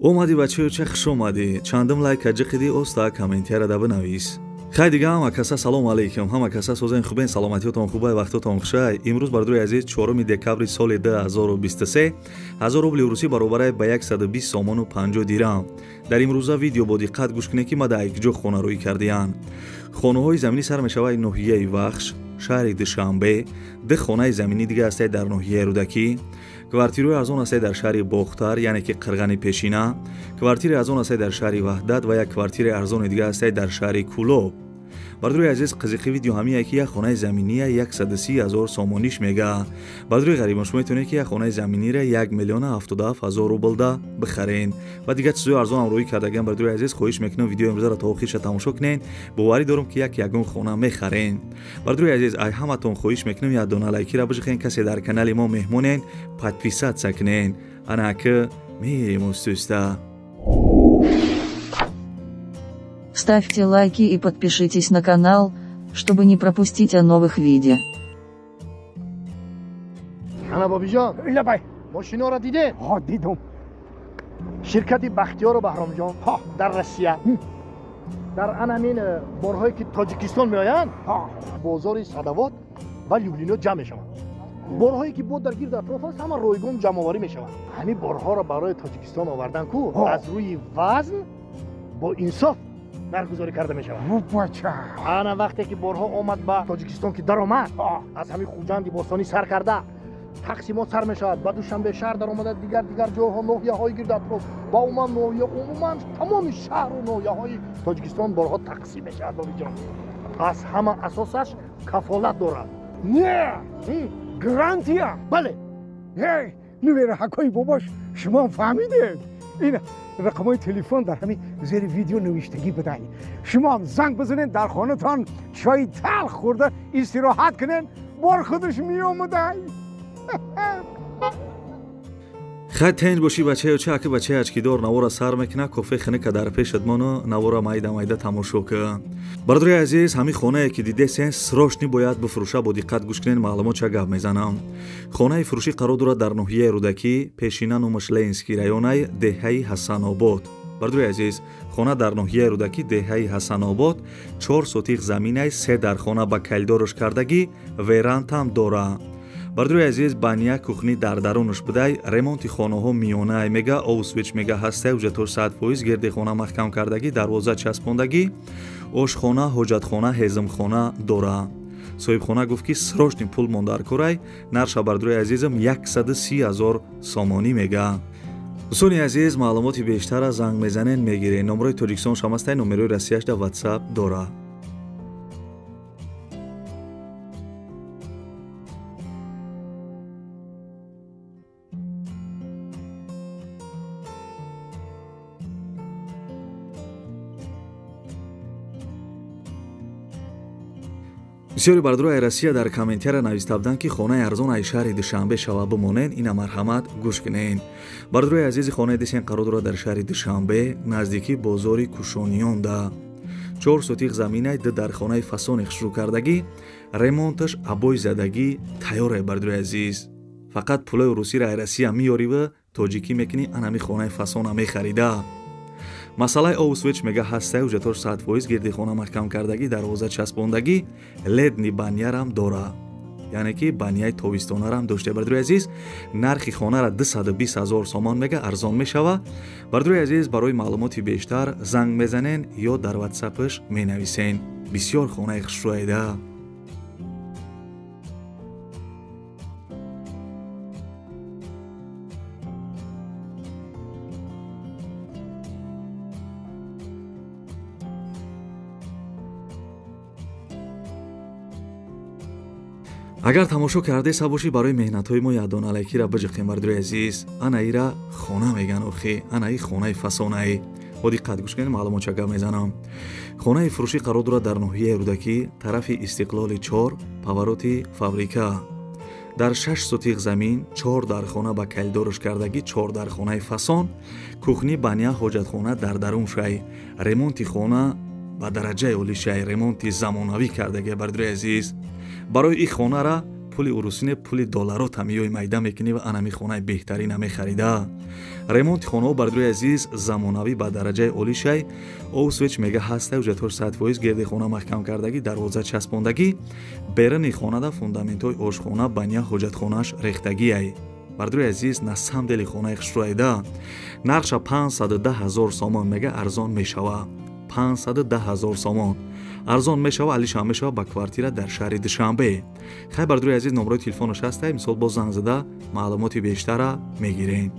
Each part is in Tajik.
Омадӣ бачаё, ча хуш омадӣ. Чандум лайк аҷиқидӣ, оста комментияра да бинавис. Хай дига, ҳама каса салом алейкум, ҳама каса созен хубен, саломатиётон хубай, вақтотон хушай. Имрӯз, бардори азиз, 4 декабри соли 2023, 1000 рубли русӣ баробарай ба 120 сомону 50 дирам. Дар имрӯза видео бо диққат гӯш кунед, ки ма дар якҷо хона рӯй кардиянд. Хонаҳои заминӣ сар мешавад ноҳияи Вахш, шаҳри Душанбе, ду хонаи заминӣ дига ҳастад дар ноҳияи Рӯдакӣ, квартираҳои арзон ҳастад дар шаҳри Бохтар, яъне ки Қирғани пешина, квартираи арзон ҳастад дар шаҳри Ваҳдат ва як квартираи арзони дига ҳастад дар шаҳри Кӯлоб. Бардори азиз, қизиқи видео ҳамие ки як хонаи заминия 130 000 сомониш мега. Бардори ғарибон, шумо метавонед ки як хонаи заминира 1 077 000 рублда бихарен ва дигар чизҳои арзонам рӯй кардагиам. Бардори азиз, хоҳиш мекунам, видеои имрӯзаро то охирша тамошо кунед. Боварӣ дорам, ки як ягон хона мехарен. Бардори азиз, ай ҳаматон хоҳиш мекунам, як дона лайкира бижихен. Касе дар канали мо меҳмонен, подписаться кунен. Ана ки мерем устуста. Ставьте лайки и подпишитесь на канал, чтобы не пропустить о новых видео. Ана бобиҷон, лабай. Мошиноро дидед? Ҳо, дидум. Ширкати Бахтиёру Баҳромҷон дар Россия дар анамин борҳое ки Тоҷикистон меоянд, бозори Садовод ва Люблино ҷамъ мешаванд. Борҳое ки бо дар гирд атроф аст, ҳама ройгон ҷамъоварӣ мешаванд. Ҳамин борҳоро барои Тоҷикистон овардан ку аз рӯи вазн бо инсоф нархгузорӣ карда мешавад. Бача, ана вақте ки борҳо омад ба Тоҷикистон, ки даромад, аз ҳамин Хуҷанди бостонӣ сар карда тақсимот сар мешавад, ба Душанбе шаҳр даромада, дигар дигар ҷойҳо, ноҳияҳои гирд атроф ва умуман ноҳия, умуман тамоми шаҳру ноҳияҳои Тоҷикистон борҳо тақсим мешавад. Бобиҷон, аз ҳама асосаш кафолат дорад. Не, гарантия. Бале. Нувераҳакои бобош, шумо фаҳмидед, ин рақамҳои телефон дар ҳамин зери видео навиштагӣ будай. Шумо занг бизанед, дар хонатон чойи талх хӯрда истироҳат кунед, бор худаш меомадай. Хай, тенҷ бошӣ, бачаё. Ча аки бачаи ачкидор навора сар мекуна, кофе хиника дар пешат мону навора майда майда тамошо кун. Бародари азиз, ҳамин хонае ки дидесен, срочно бояд бифурӯша. Бо диққат гӯш кунед, маълумот ча гап мезанам. Хонаи фурӯшӣ қарор дорад дар ноҳияи Рӯдакӣ, пешина номаш Ленинский районай, деҳаи Ҳасанобод. Бародари азиз, хона дар ноҳияи Рӯдакӣ, деҳаи Ҳасанобод, 4 сотиқ заминай, се дархона ба калидорш кардагӣ, верантам дора. Бардори азиз, баня, кухни дар дарунаш будай, ремонти хонаҳо миёнай мега, овсвич мега ҳастай, ҳуҷҷатош 100%, гирди хона маҳкам кардагӣ, дарвоза часпондагӣ, ошхона, ҳоҷатхона, ҳезмхона дора. Соҳибхона гуфт, ки срочный пул мондаркорай. Нарша, бардори азизам, 130 000 сомонӣ мега. Дӯстони азиз, маълумоти бештара занг мезанен, мегирен. Номерои Тоҷикистон шам ҳастай, номерои Россияш да ватсап дора. Бисёри бардорои Россия дар комментияра нависта буданд, ки хонаи арзон ай шаҳри Душанбе шава бимонед. Ина марҳамат, гӯш кунед. Бардорои азизи, хонаи дисен қарор дорад дар шаҳри Душанбе, наздикии бозори Кушониёнда. 4 сотиқ заминай, ду дархонаи фасони хушрӯ кардагӣ, ремонташ обой задагӣ тайёре. Бардорои азиз, фақат пулои русиро ай Россия меёриву тоҷикӣ мекунӣ, анами хонаи фасона мехарида. Масъалаи овсвеч мега ҳастай, ҳуҷҷатош 100%, гирди хона маҳкам кардагӣ, дарвоза часпондагӣ, летний банярам дора, яъне ки баняи тобистонарам дошта. Бардори азиз, нархи хонара 220 000 сомон мега, арзон мешава. Бардори азиз, барои маълумоти бештар занг мезанен ё дар ватсапаш менависен. Бисёр хонаи хушрӯайда. Агар тамошо кардеса бошӣ, барои меҳнатҳои мо якдона лайкира биҷиқем. Бардори азиз, ана ира хона меган, охи ана и хонаи фасонаи. Бо диққат гӯш кунед, маълумот ча гап мезанам. Хонаи фурӯшӣ қарор дорад дар ноҳияи Рӯдакӣ, тарафи Истиқлоли 4, повороти фабрика. Дар 6 сотиқ замин, 4 дархона ба калидорш кардагӣ, 4 дархонаи фасон, кухни, баня, ҳоҷатхона дар дарун шай, ремонти хона ба дараҷаи олӣ шай, ремонти замонавӣ кардагӣ. Бардори азиз, барои ин хонара Пули урусине, пули долларота миёи майда мекунӣ ва анами хонаи беҳтарина мехарида. Ремонти хонаҳо, бардорои азиз, замонавӣ ба дараҷаи олӣ шай. Обу свеч мега ҳастай, ҳуҷҷатҳош 100%, гирди хона маҳкам кардагӣ, дарвоза часпондагӣ, беруни хонада фундаментҳои ошхона, баня, ҳоҷатхонааш рехтагиай. Бардорои азиз, на самом деле хонаи хушрӯайда. Нархша 510 ҳазор сомон мега, арзон мешава. 510 ҳазор сомон арзон мешава, алишам мешава ба квартира дар шаҳри Душанбе. Хай, бардорои азиз, номерои телефонаш ҳастай, мисол боз занг зада маълумоти бештара мегирем.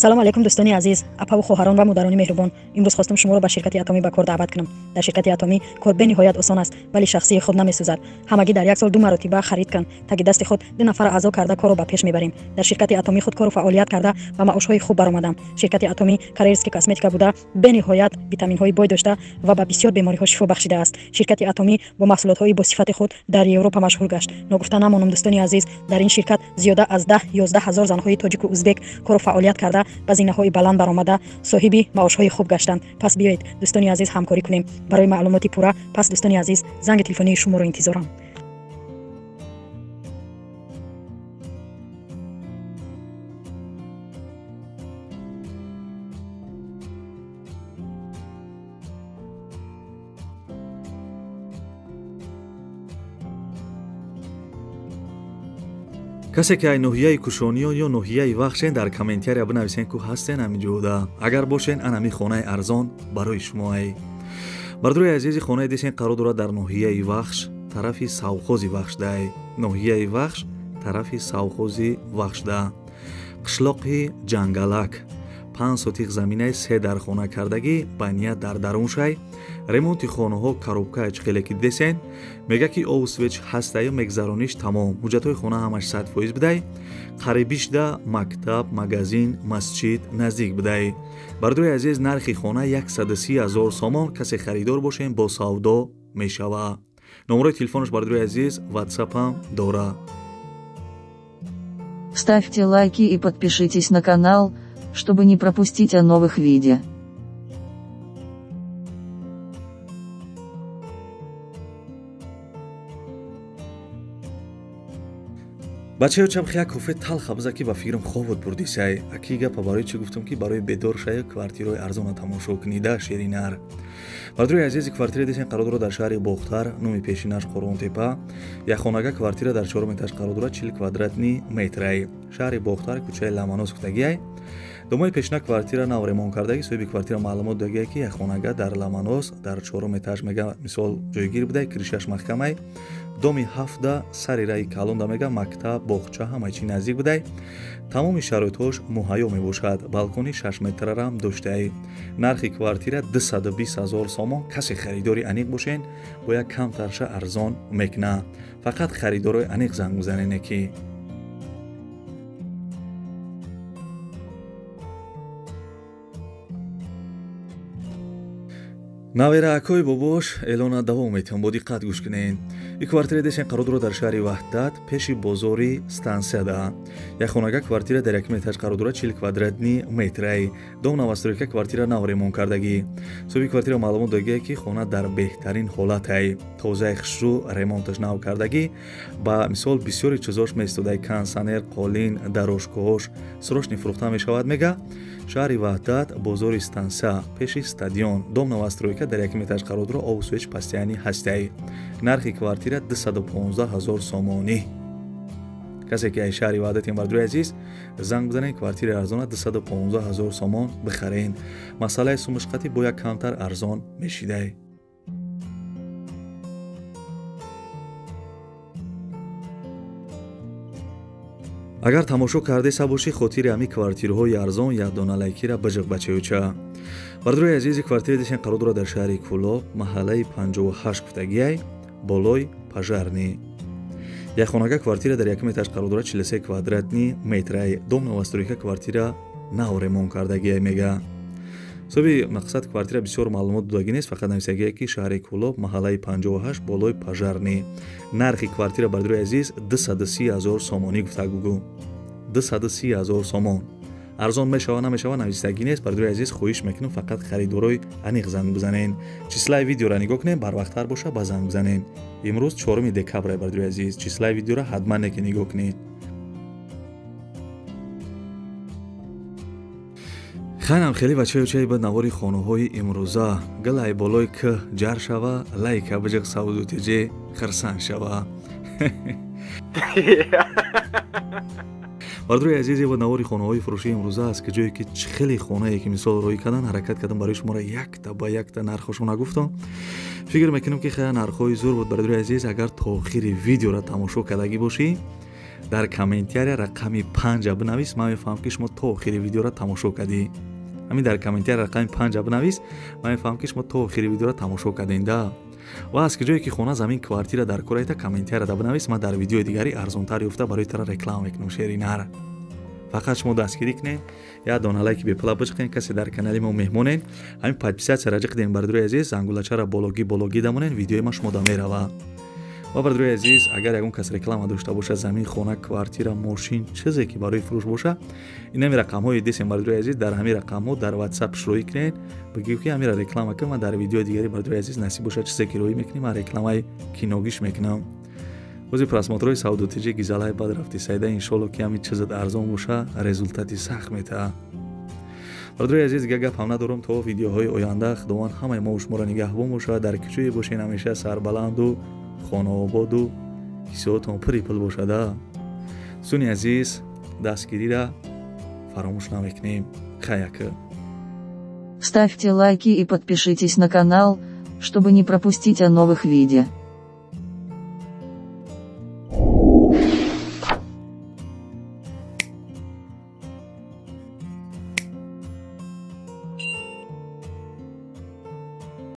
Салом алейкум, дӯстони азиз, апаву хоҳарон ва модарони меҳрубон. Имрӯз хостам шуморо ба ширкати Атомӣ ба кор даъват кунам. Дар ширкати Атомӣ кор бениҳоят осон аст, вале шахсии худ намесӯзад. Ҳамагӣ дар як сол 2 маротиба харид кун. Таги дасти худ 2 нафар аъзо карда корро ба пеш мебарем. Дар ширкати Атомӣ худ кору фаъолият карда ба маошҳои хуб баромадам. Ширкати Атомӣ корейский косметика буда, бениҳоят витаминҳои бой дошта ва ба бисёр бемориҳо шифо бахшидааст. Ширкати Атомӣ бо маҳсулотҳои босифати худ дар Европа машҳур гашт. Ногуфта намонам, дӯстони азиз, дар ин ширкат зиёда аз 10-11 ҳазор занҳои тоҷику узбек кору фаъолият карда ба зинаҳои баланд баромада соҳиби маошҳои хуб гаштанд. Пас биёед, дӯстони азиз, ҳамкорӣ кунем. Барои маълумоти пурра, пас, дӯстони азиз, занги телефонии шуморо интизорам. Касе ки ай ноҳияи Кушониён ё ноҳияи Вахшен, дар комментария бинависен, ку ҳастен ҳамин ҷода. Агар бошен, анами хонаи арзон барои шумоай. Бардорои азизи, хонаи десен қарор дорад дар ноҳияи Вахш, тарафи совхози Вахшдай. Ноҳияи Вахш, тарафи совхози Вахшда, қишлоқи Ҷангалак. 5 сотих заминаи, се дархона кардагӣ, баня дар даруншай. Ремонти хонаҳо коробкаи чӣ ки десен. Мега ки обу свеч ҳастаю мегзарониш тамом. Ҳуҷҷатҳои хона ҳамаш 100% бидай. Қарибишда мактаб, магазин, масҷид наздик бидай. Бардорои азиз, нархи хона 130 ҳазор сомон. Касе харидор бошем, бо савдо мешава. Номерои телефонаш, бардорои азиз, ватсапам дора. Ставьте лайки и подпишитесь на канал, чтобы не пропустить о новых видео. Бачаё, чабхи як кофе талха биза, ки ба фикрам хобот бурдисай. Аки гапа барои чӣ гуфтам? Ки барои бедор шая, квартираҳои арзона тамошо кунида, ширинар. Бардорои азизи, квартира десен қарор дорад дар шаҳри Бохтар, номи пешинаш Қурғонтепа. Якхонага квартира дар чорум этаж қарор дорад, 40 квадратный метрай. Шаҳри Бохтар, кӯчаи Ламанос гуфтагиай. Домои пешина квартира нав ремонт кардагӣ. Соҳиби квартира маълумот додагиай, ки якхонага дар Ламанос, дар чорум этаж мега, мисол, ҷойгир будай, крышаш маҳкамай. Доми ҳафта, сари раи калонда мега, мактаб, боғча, ҳамаи чӣ наздик будай. Тамоми шароитҳош муҳайё мебошад. Балкони 6 метрарам доштаи. Нархи квартира 220 ҳазор сомон. Касе харидори аниқ бошен, бояд камтарша арзон мекуна. Фақат харидорои аниқ занг бизанене ки. Навераакҳои бобош, эълона давом метиҳам, бо диққат гӯш кунед. И квартира десен қарор дорад дар шаҳри Ваҳдат, пеши бозори стансияда. Якхонага квартира дар якум этаж қарор дорад, 40 квадратный метрай. Дом новостройка, квартира нав ремонт кардагӣ. Соҳиби квартира маълумот додагие, ки хона дар беҳтарин ҳолатай, тозаи хушрӯ, ремонташ нав кардагӣ. Ба мисол, бисёри чизош меистодай: кондитсионер, қолин, дорожкаҳош. Срочно фурӯхта мешавад мега. Шаҳри Ваҳдат, бозори стансия, пеши стадион, дом новостройка, дар якум этаж қарор дорад, обу свеч постоянный ҳастай. Нархи квартира 215 ҳазор сомонӣ. Касе ки аз шаҳри Ваҳдатем, бардорои азиз, занг бизанед, квартираи арзона 215 ҳазор сомон бихарен. Масъалаи сумушқатӣ бояд камтар арзон мешидай. Агар тамошо кардеса бошӣ, хотири ҳамин квартираҳои арзон якдона лайкира биҷиқ, бачаюча. Бардорои азизи, квартира десен қарор дорад дар шаҳри Кӯлоб, маҳаллаи 58 гуфтагиай, болои пожарный. Якхонага квартира дар якум этаж қарор дорад, 43 квадратный метрай. Дом новостройка, квартира нав ремонт кардагиай мега. Соби мақсад квартира бисёр маълумот додагӣ нест, фақат нависагие ки шаҳри Кӯлоб, маҳаллаи 58, болои Пожарный. Нархи квартира, бардори азиз, 230 ҳазор сомонӣ гуфта гугу. 230 ҳазор сомон. Арзон мешава намешава нависагӣ нест, бардори азиз, хоҳиш мекунам фақат харидорои аниқ занг бизанен. Числаи видеора нигоҳ кунем, барвақттар боша ба занг бизанен. Имрӯз 4 декабр, бардори азиз, числаи видеора ҳатман неки нигоҳ кунед. Хайнам хеле бачаё чай ба навори хонаҳои имрӯза. Галай болои к ҷар шава, лайка биҷиқ савду теҷе хирсан шава. Бардори азиз, ба навори хонаҳои фурӯшии имрӯза аст, ки ҷое ки хеле хонае ки мисол рӯй кардан, ҳаракат кардам барои шуморо якта ба якта нархҳошо нагуфтам. Фикр мекунам ки хеле нархҳои зур буд, бардори азиз. Агар то охири видеоро тамошо кардагӣ бошӣ, дар комментария рақами 5 бинавис, ман мефаҳмам ки шумо то охири видеоро тамошо кардӣ. Ҳамин дар комментария рақами 5 бинавис, ман мефаҳмам ки шумо то охири видеоро тамошо кардем да. Ва аз ҷое ки хона, замин, квартира дар кораита, комментария бинавис, ман дар видеои дигари арзонтар ёфта барои тара реклама мекунам шери нар. Фақат шумо дастгирӣ кунед, як дона лайки бепула биҷиқен, касе дар канали мо меҳмонен, ҳамин подписатсияра ҷиқдем, бардори азиз, зангулачара бологӣ бологӣ дамонен, видеои ма шумо да мерава. Ва бардори азиз, агар ягон кас реклама дошта бошад, замин, хона, квартира, мошин, чизе ки барои фурӯш боша, ин ҳами рақамҳои десем, бардори азиз, дар ҳамин рақамҳо дар WhatsApp рӯй кунед, бигӯед ки ҳамира реклама кун, ман дар видеои дигари, бардори азиз, насиб бошад, чизе ки рӯй мекунем, ман рекламаи киногиш мекунам. Бози просмотрҳои савдотиҷи гизалай бад рафти сайда, иншолло ки ҳамин чизат арзон боша, результати сахт метаҳад. Бардори азиз, дигар гап ҳам надорам, то видеоҳои оянда Худованд ҳамаи мо шуморо нигаҳбон бошад, дар кӯчае бошед ҳамеша сарбаланду хонаободу кисоатон пури пул бошада. Суни азиз, дастгирира фаромӯш намекунем. Хаяка. Ставьте лайки и подпишитесь на канал, чтобы не пропустить о новых видео.